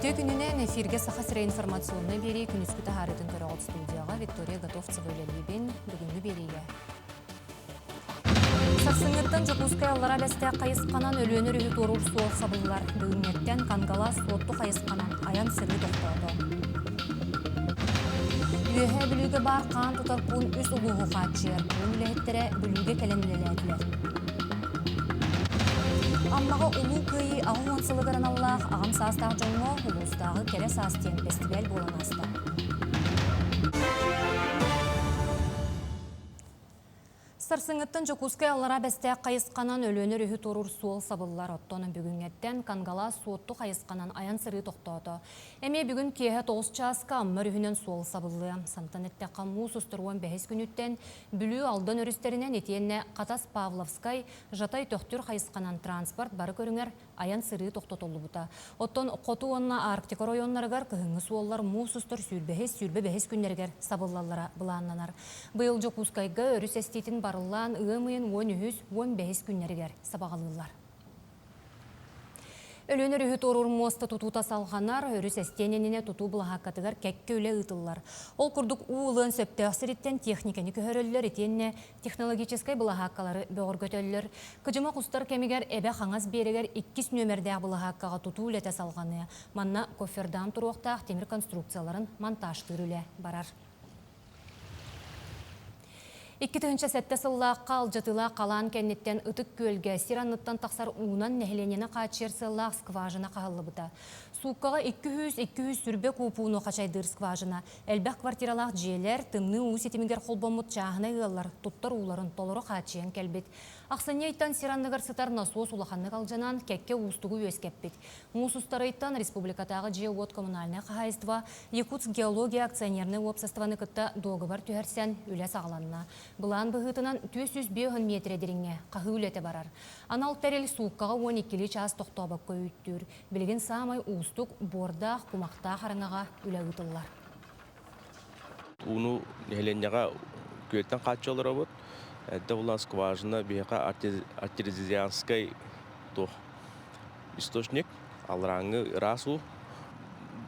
Үтүө күнүнэн эфиргэ Саха сирэ информационнай биэрии күнүскү таһаарыытын көрөҕүт студияҕа Виктория Готовцева үлэлиибин. Бүгүҥҥү биэриигэ Сарсыҥҥыттан Дьокуускай Аллара Бэстээх хайысханан Өлүөнэ өрүһү туоруур суол сабыллар. Бүгүҥҥэттэн Кангалаас Суотту хайысханан айан-сырыы тохтоото. Үөһээ Бүлүүгэ баар хаан тутар пуун үс улууһу хааччыйар. Пуун үлэһиттэрэ Бүлүүгэ кэлэн үлэлээтилэр. Аммаҕа Улуу Кыайыы 80 сылыгар аналлаах аҕам саастаах дьоҥҥо улуустааҕы Кэрэ саас диэн бэстибээл буолан ааста. Сарсыҥҥыттан Дьокуускай Аллараа Бэстээх хайысханан Өлүөнэ өрүһү туоруур суол сабыллар. Оттон бүгүҥҥэттэн Кангалаас Суотту хайысханан айан-сырыы тохтоото. Эмиэ бүгүн киэһэ 9 чааска Амма өрүһүнэн суол сабыллыа. Сантан эттэххэ, муус устар 15 күнүттэн Бүлүү Алдан өрүстэринэн итиэннэ Хатас Павловскай, Жатай Төхтүр хайысханан транспорт бары көрүҥэр айан-сырыы тохтотуллубута. Оттон хоту уонна Арктика оройуоннарыгар кыһыҥҥы суоллар муус устар сүүрбэһис, 25 күннэригэр сабыллаллара былааннанар. Быйыл Дьокуускайга өрүс эстиитин барыллаан ыам ыйын 13, 15 күннэригэр сабаҕалыыллар. Өлүөн өрүһү туоруур муоста тутуута салҕанар, өрүс эстиэн иннинэ тутуу былаһааккатыгар кэккэ үлэ ыытыллар. Ол курдук уу ылыан сөптөөх сириттэн техникэни көһөрөллөр итиэннэ технологическай былаһааккалары бөҕөргөтөллөр. Кыдьымах устар кэмигэр Эбэ хаҥас биэрэгэр иккис нүөмэрдээх былаһааккаҕа тутуу үлэтэ салҕаныа. Манна кофердаан туруохтаах тимир конструкцияларын монтажтыыр үлэ барар. 2007 сыллаахха алдьатыылаах халаан кэнниттэн Ытык Күөлгэ сир анныттан тахсар уунан нэһилиэнньэни хааччыйар сыаллаах скважина хаһыллыбыта. Сууккаҕа 200-200 сүрбэ кууп ууну хачайдыыр скважина Элбэх квартиралаах дьиэлэр, тымныы уу ситимигэр холбоммут чааһынай ыаллар туттар ууларын толору хааччыйан кэлбит. Ахсынньы ыйтан сир анныгар сытар насос улаханнык алдьанан, кэккэ уустугу үөскэппит. Муус устар ыйтан республикатааҕы дьиэ-уот коммунальнай хаһаайыстыба Якутск геология акционернай уопсастыбаны кытта дуогабар түһэрсэн үлэ саҕаланна. Былаан быһыытынан 450 миэтэрэ дириҥҥэ хаһыы үлэтэ барар. Анал тэрил сууккаҕа 12 чаас тохтообокко үүттүүр. Билигин саамай уустук буордаах, кумахтаах араҥаҕа үлэ ыытыллар. Ууну нэһилиэнньэҕэ күөлтэн хааччы олоробут. Эрдэ булан скважина биһиэхэ артезианскай туох источник, алларааҥҥы ыраас уу.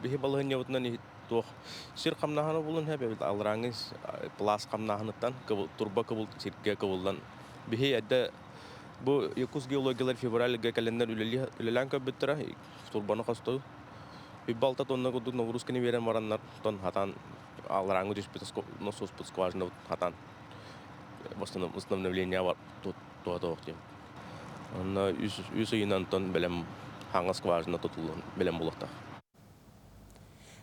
Биһи балаһыанньабытынан туох сир хамнаһына булан эбит алларааҥҥы пласт хамнаһыныттан турба кыбыл сиргэ кыбыллан биһи эрдэ Бу Якутск геологиялар февральга кэлэннэр үлэлээн көрбүттэрэ, турбаны хостуу. Үб-алта тонна курдук нагрузканы биэрэн бараннар, тон хатан алларааҥҥы түспүт насоспут скважина хатан восстановление бар туһатыах диэн. Онно үс ыйынан тон бэлэм хаҥас скважина тутуллан бэлэм буолуохтаах.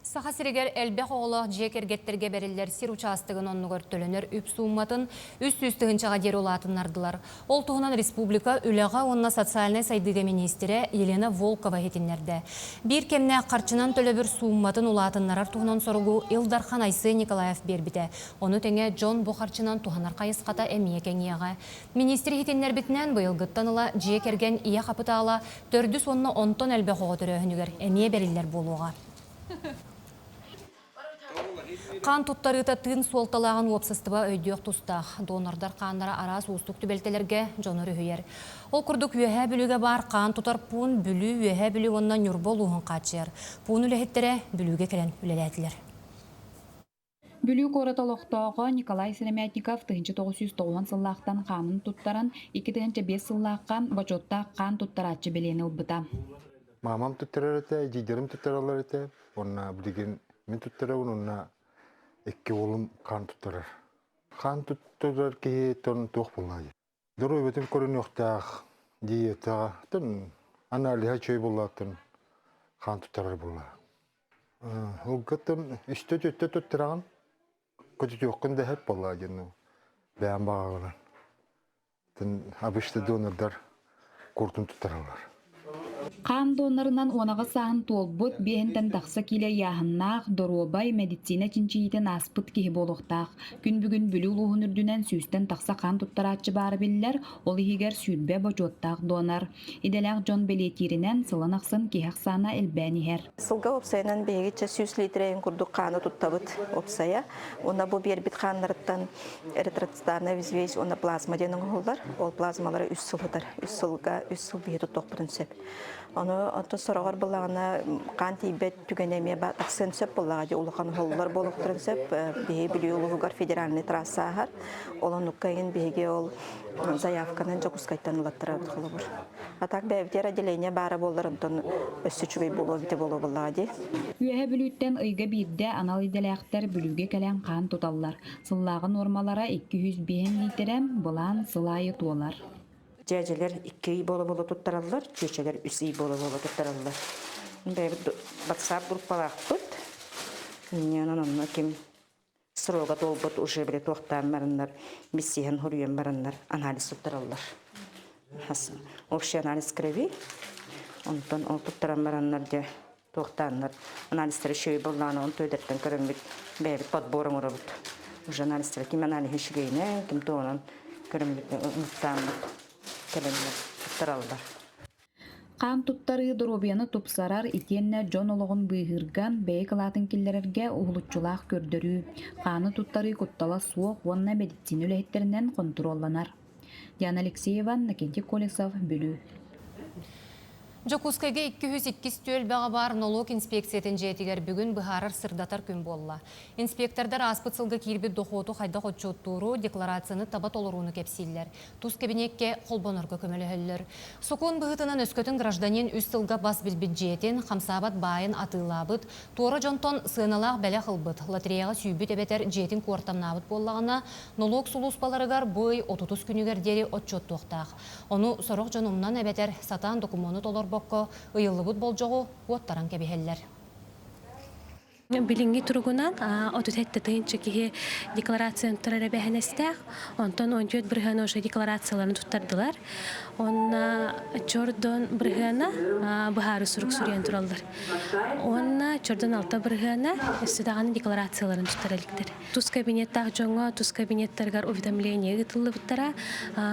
Саха сиригэр элбэх оҕолоох дьиэ кэргэттэргэ бэриллэр сир учаастагын оннугар төлөнөр үп суумматын 300 тыһыынчаҕа диэри улаатыннардылар. Ол туһунан республика үлэҕэ уонна социальнай сайдыыга миниистирэ Елена Волкова иһитиннэрдэ. Биир кэмнээх харчынан төлөбүр суумматын улаатыннарар туһунан соругу Ил Дархан Айсен Николаев биэрбитэ. Ону тэҥэ дьон бу харчынан туһанар хайысхата эмиэ кэҥиэҕэ. Миниистир иһитиннэрбитинэн, быйылгыттан ыла дьиэ кэргэн ийэ хапытаала Төрдүс уонна онтон элбэх оҕо төрөөһүнүгэр эмиэ бэриллэр буолуоҕа. Хаан туттарыыта тыын суолталааҕын уопсастыба өйдүөх тустаах. Донордар хааннара араас уустук түбэлтэлэргэ дьону өрүһүйэр. Ол курдук Үөһээ Бүлүүгэ баар хаан тутар пуун Бүлүү, Үөһээ Бүлүү уонна Ньурба улууһун хааччыйар. Пуун үлэһиттэрэ Бүлүүгэ кэлэн үлэлээтилэр. Бүлүү куорат олохтооҕо Николай Сыромятников 1990 сыллаахтан хаанын туттаран, 2005 сыллаахха бочуоттаах хаан туттарааччы бэлиэни ылбыта. Мамам туттарар этэ, эдьиийдэрим туттараллар этэ. Уонна билигин мин туттарабын уонна икки уолум хаан туттарар. Хаан туттарар киһи тон туох буоллаҕай? Доруобуйатын көрүнүөхтээх диетаҕа тон аналиһа үчүгэй буоллааттан хаан туттарар буолла. Ылгыттан үстэ-түөртэ туттараҕын, көтүтүөххүн да сөп буоллаа диэн бэйэм баҕаҕынан. Обычно донордар куртун туттараллар. Хаан донорынан 18 сааһын туолбут, биэһинтэн тахса киилэ ыйааһыннаах, доруобай, медицина чинчийиитин ааспыт киһи буолуохтаах. Күн бүгүн Бүлүү улууһун үрдүнэн сүүстэн тахса хаан туттарааччы баара биллэр, ол иһигэр 20 бочуоттаах донор. Идэлээх дьон бэлиэтииринэн, сылын ахсын киһи ахсаана элбээн иһэр. Сылга уопсайынан биһиги чэ 100 литрэ курдук хааны туттабыт уопсайа. Уонна бу биэрбит хааннарыттан эритроцитарная взвесь уонна плазма диэн оҥоһуллар. Ол плазмалары үс сыл ытар. Үс сылга үс сыл биһи туттуохпутун сөп. Ону онтон сороҕор былаҕына хаан тиийбэт түгэнэ эмиэ тахсыан сөп буоллаҕа дии улахан оһоллор буолуохтарын сөп. Биһиги Бүлүү улууһугар федеральный трасса ааһар. Ол оннукка иһин биһиги ол заявканан Дьокуускайтан ылаттарабыт холобур. А так бэйэбитигэр отделение баара буоллар онтон өссө үчүгэй буолуо эбитэ буолуо буоллаҕа дии. Үөһэ Бүлүүттэн ыйга биирдэ анал идэлээхтэр Бүлүүгэ кэлэн хаан туталлар. Сыллааҕы нуормалара 205 лиитэрэ, былаан сыл аайы туолар. Дьээдьэлэр икки ый буола-буола туттараллар, чүөчэлэр үс ый буола-буола туттараллар. Бэйэбит WhatsApp группалаахпыт. Инньэ онно ким срога туолбут уже били туохтаан бараннар, миссиһэн хоруйан бараннар анализ туттараллар. Общий анализ крови. Онтон ол туттаран бараннар дьэ туохтааннар анализтары үчүгэй буоллаҕына он туйдартан көрөммүт бэйэбит подбор оҥоробут. Уже анализтары ким аналиһы үчүгэйинэн, ким туоҕунан көрөммүт ымыттааммыт кэлэннэр туттараллар. Хаан туттарыы доруобуйаны тупсарар итиэннэ дьон олоҕун быыһыырга, бэйэ кылаатын киллэрэргэ уһулуччулаах көрдөрүү. Хааны туттарыы куттала суох уонна медицина үлэһиттэринэн хонтуруолланар. Диана Алексеева, Накентий Колесов, Бүлүү. Дьокуускайга 202 түөлбэҕэ баар нолуок инспекциятын дьиэтигэр бүгүн быһаарар-сырдатар күн буолла. Инспектордар ааспыт сылга киирбит дохуоту хайдах отчуоттууру, декларацияны таба толорууну кэпсииллэр. Тус кэбиниэккэ холбонорго көмөлөһөллөр. Сокуон быһыытынан өскөтүн гражданин үс сылга бас билбит дьиэтин, хамсаабат баайын атыылаабыт, туора дьонтон сыаналаах бэлэх ылбыт, лотереяҕа сүүйбүт эбэтэр дьиэтин куортамнаабыт буоллаҕына, нолуок сулууспаларыгар бу ый отутус күнүгэр диэри отчуоттуохтаах. Ону сорох дьон умнан эбэтэр сатаан докумуону толорбокко ыйыллыбыт болдьоҕу куоттаран кэбиһэллэр. Билиҥҥи туругунан 37 тыһыынча киһи декларацияны туттарар эбээһинэстээх. Онтон 14 бырыһыана уже декларацияларын туттардылар. Уонна чордон бырыһыана быһаарыы сурук суруйан тураллар. Уонна чордон алта бырыһыана өссө даҕаны декларацияларын туттара иликтэр. Тус кабинеттаах дьоҥҥо тус кабинеттарыгар уведомление ыытыллыбыттара,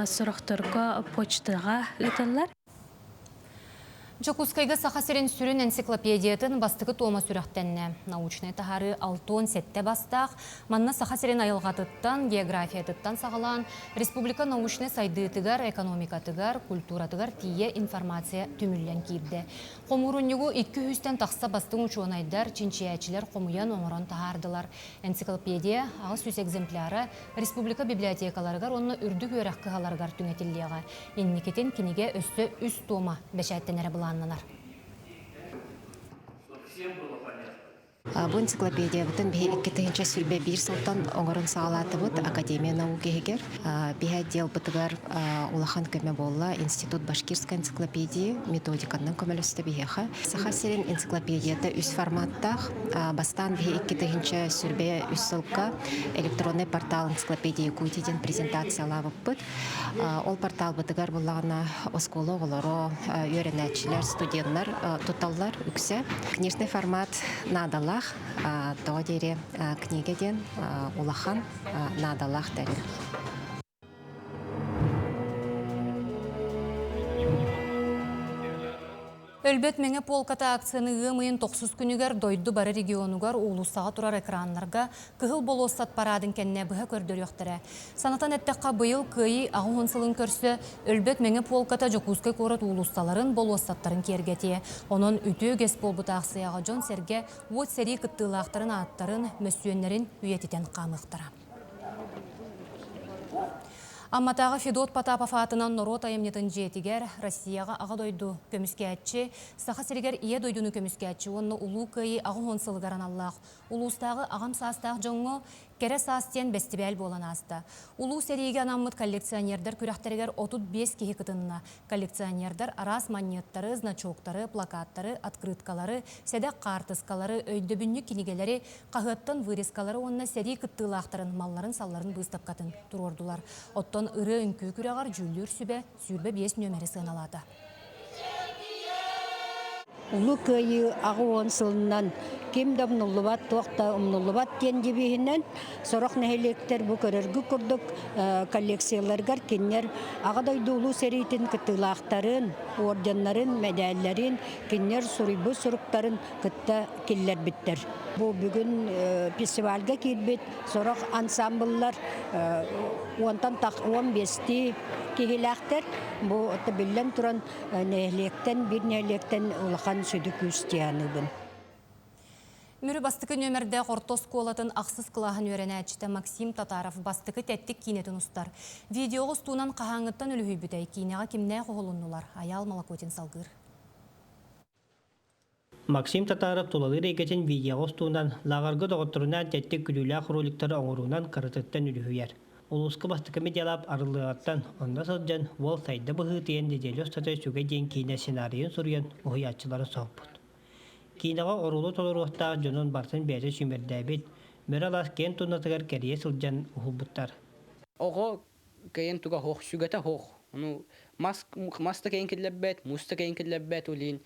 сорохторго почтаҕа ыыталлар. Дьокуускайга Саха сирин сүрүн энциклопедиятын бастакы туома сүрэхтэннэ. Научнай таһаарыы 67 бастаах. Манна Саха сирин айылҕатыттан, географиятыттан саҕалаан республика научнай сайдыытыгар, экономикатыгар, культуратыгар тиийэ информация түмүллэн киирдэ. Хомуурунньугу 200-тэн тахса бастыҥ учуонайдар, чинчийээччилэр хомуйан оҥорон таһаардылар. Энциклопедия 800 экземпляра республика библиотекаларыгар уонна үрдүк үөрэх кыһаларыгар түҥэтиллиэҕэ. Инникитин кинигэ өссө үс туома бэчээттэнэрэ былааннанар. Бу энциклопедиябытын биһи 2021 сылтан оҥорон саҕалаатыбыт Академия наук иһигэр. Биһи отделбытыгар улахан көмө буолла Институт башкирской энциклопедии методиканан көмөлөстө биһиэхэ. Саха сирин энциклопедията үс форматтаах. Бастаан биһи 2023 сылга электронный портал энциклопедия Якутии диэн презентациялаабыппыт. Ол порталбытыгар буллаҕына оскуола оҕолоро, үөрэнээччилэр, студеннар туталлар үксэ. Книжный формат наадалаах, тоҕо диэри книга диэн улахан наадалаах тэрил. Өлбөт мэҥэ полката акцияны ыам ыйын тохсус күнүгэр дойду бары регионугар уулуссаҕа турар экраннарга Кыһыл болуоссат параадын кэннэ быһа көрдөрүөхтэрэ. Санатан эттэххэ, быйыл Кыайыы аҕыс сылын көрсө Өлбөт мэҥэ полката Дьокуускай куорат уулуссаларын, болуоссаттарын киэргэтиэ. Онон үтүө үгэс буолбут аахсыйаҕа дьон-сэргэ уот сэрии кыттыылаахтарын ааттарын, мөссүөннэрин үйэтитэн хаамыахтара. Амматааҕы Федот Потапов аатынан норуот айымньытын дьиэтигэр Россияҕа Аҕа дойду көмүскээччи, Саха сиригэр Ийэ дойдуну көмүскээччи уонна Улуу Кыайыы 80 сылыгар аналлаах улуустааҕы аҕам саастаах дьоҥҥо Кэрэ саас диэн бэстибээл буолан ааста. Улуу сэриигэ анаммыт коллекционердар күрэхтэригэр 35 киһи кытынна. Коллекционердар араас манньыаттары, значоктары, плакаттары, открыткалары, сэдэх хаартыскалары, өйдөбүнньүк кинигэлэри, хаһыаттан вырезкалары уонна сэрии кыттыылаахтарын малларын-салларын быыстапкатын туруордулар. Оттон ырыа-үҥкүү күрэҕэр дьүүллүүр сүбэ 25 нүөмэри сыаналаата. Улуу Кыайыы 80 сылынан ким да умнуллубат, туох да умнуллубат диэн девиһинэн сорох нэһилиэктэр бу көрөргү курдук коллекцияларыгар кинилэр Аҕа дойду Улуу сэриитин кыттыылаахтарын, орденнарын, мэдээллэрин, кинилэр суруйбут суруктарын кытта киллэрбиттэр. Бу бүгүн фестивальга киирбит сорох ансамбллар уонтан 15-тии киһилээхтэр. Бу биллэн туран нэһилиэктэн, биир нэһилиэктэн улахан сүдү күүс дии саныыбын. Мүрү бастакы нүөмэрдээх орто оскуолатын ахсыс кылааһын үөрэнээччитэ Максим Татаров бастакы тэттик киинэтин устар. Видеоҕа устуунан хаһааҥҥыттан үлүһүйбүтэй, киинэҕэ кимнээх уһулуннулар? Айаал Молокотин салгыыр. Максим Татаров тулалыыр эйгэтин видеоҕа устуунан, лааҕырга доҕотторунаан тэттик күлүүлээх роликтары оҥоруунан кыратыттан үлүһүйэр. Улууска бастакы медиалаб арыллыаҕыттан онно сылдьан уол сайда быһыытыйан неделя устата Сүгэ диэн киинэ сценарийын суруйан уһуйааччыларын соһуппут. Киинэҕэ оруолу толоруохтаах дьонун барытын бэйэтэ сүүмэрдээбит, Мөрө алаас киэн туннатыгар кэрийэ сылдьан уһулбуттар. Оҕо кэйэн туга суох, сүгэтэ суох. Ону мас, мас да кэйэн киллэрбэт, муус да кэйэн киллэрбэт, ол иһин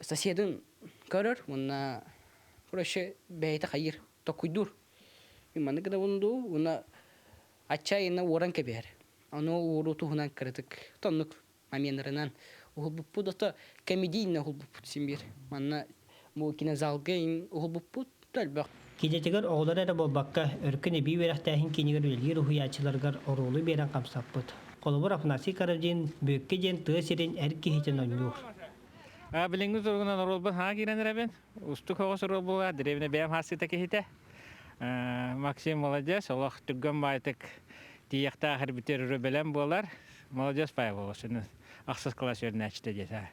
соседын көрөр уонна короче бэйэтэ хайыыр, токуйдуур. Маннык гына дуу, уонна отчаянно уоран кэбиһэр. Ону уоруу туһунан кыратык тоннук моменнарынан уһулбуппут, ото комедийнэ уһулбуппут син биир. Манна бу кинозалга уһулбуппут элбэх. Киинэтигэр оҕолор эрэ буолбакка, Өркөн эбии үөрэхтээһин киинигэр үлэлиир уһуйааччыларыгар оруолу биэрэн хамсаппыт. Холобур, Афанасий Карадин Бүөккэ диэн тыа сирин эр киһитин оонньуур. Билиҥҥи туругунан оруолбун хаҥа киирэн эрэбин. Устук оҕус оруол буолар, дэриэбинэ бэйэм хассыыта киһитэ. Максим молодец, олох түргэн баайтык тиийиэхтээх эрбитер өрө бэлэм буолар. Молодец Павел, ахсыс класс үөрэнээччитэ диэтэ.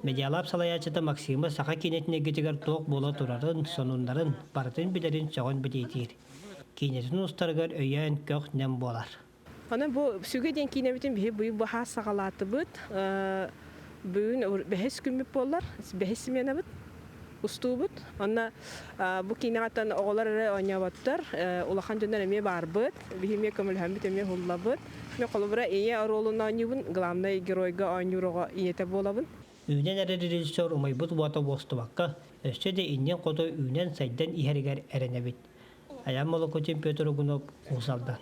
Медиалаб салайааччыта Максима саха киинэтин эйгэтигэр туох буола турарын, сонуннарын барытын билэрин сөҕөн бэлиэтиир. Киинэтин устарыгар өйөөн көх-нэм буолар. Онон бу Сүгэ диэн киинэбитин биһи быйыл баһаа саҕалаатыбыт. Бүгүн бэһис күммүт буоллар, бэһис сменабыт устуубут. Онно бу киинэҕиттэн оҕолор эрэ оонньооботтор, улахан дьоннор эмиэ баарбыт. Биһи эмиэ көмөлөһөммүт эмиэ уһуллабыт. Мен холобура ийэ оруолун оонньуубун, главнай геройга оонньуур оҕо ийэтэ буолабын. Үүнэн эрэр режиссер умайбыт уота уостубакка, өссө да иннин хоту үүнэн-сайдан иһэригэр эрэнэбит. Айан Молокутин Петр Угунов, Уус Алдан.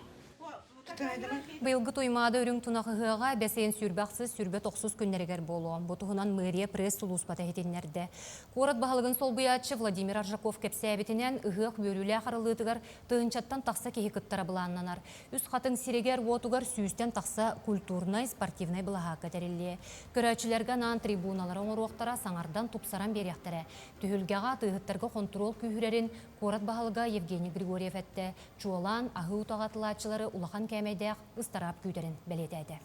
Быйылгы Туймаада үрүҥ тунах ыһыаҕа бэс ыйын сүүрбэ ахсыс, 29 күннэригэр буолуо. Бу туһунан мэрия пресс-сулууспата иһитиннэрдэ. Куорат баһылыгын солбуйааччы Владимир Аржаков кэпсээбитинэн, ыһыах үөрүүлээх арыллыытыгар тыһыынчаттан тахса киһи кыттара былааннанар. Үс хатыҥ сиригэр-уотугар сүүстэн тахса культурнай, спортивнай былаһаакка тэриллиэ. Көрөөччүлэргэ анаан трибуналары оҥоруохтара, саҥардан, тупсаран биэриэхтэрэ. Түһүлгэҕэ атыыһыттарга хонтуруол күүһүрэрин куорат баһылыга Евгений Григорьев эттэ. Чуолаан, аһыы утаҕы атылааччылары улахан кээмэйдээх ыстараап күүтэрин бэлиэтээтэ.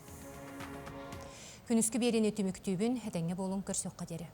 Күнүскү биэриини түмүктүүбүн, этэҥҥэ буолуҥ, көрсүөххэ диэри.